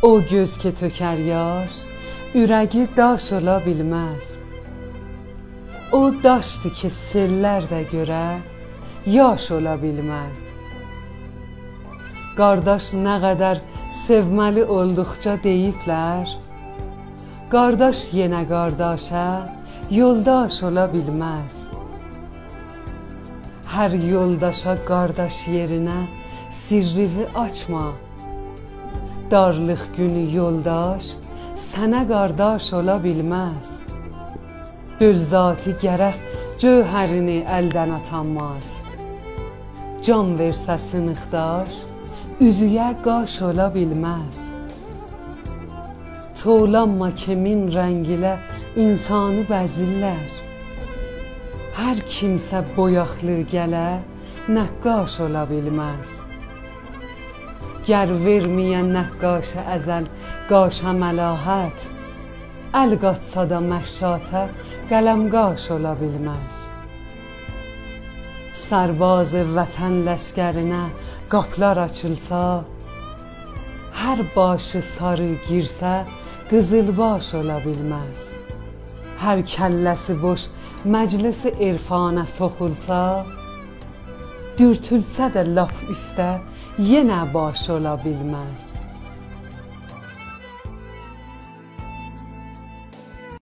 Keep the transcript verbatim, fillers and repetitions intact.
او گؤز کی تؤکر یاش، اورگی داش اولا بیلمز. او داشدیر کی سئللر ده گؤره، یاش اولا بیلمز. قارداش نه قدر سئومه‌لی اولدوقجا دئییبلر، قارداش یئنه قارداشا یولداش اولا بیلمز. هر یولداشا قارداش یئرینه سیرّیوی آچما. دارلیق گونو یولداش سنه قارداش اولا بیلمز. گؤل ذاتی گرک جوهرینی الدن آتانماز. جان وئرسه سینیقداش، اوزویه قاش اولا بیلمز. توولانما کی مین رنگ ایله اینسانی بزیرلر. هر کیمسه بویاقلی گله، نقاش اولا بیلمز. گر وئرمه‌یه نقاشی ازل قاشا ملاحت، ال قاتسا دا مشاطه قلم‌قاش اولا بیلمز. سرباز وطن لشکرینه قاپیلار آچیلسا، هر باشی ساری گیرسه قیزیل‌باش اولا بیلمز. هر کلّه‌سی بوش مجلس عرفانا سوخولسا، دورتولسه ده لاپ اوسته یئنه باش اولا بیلمز.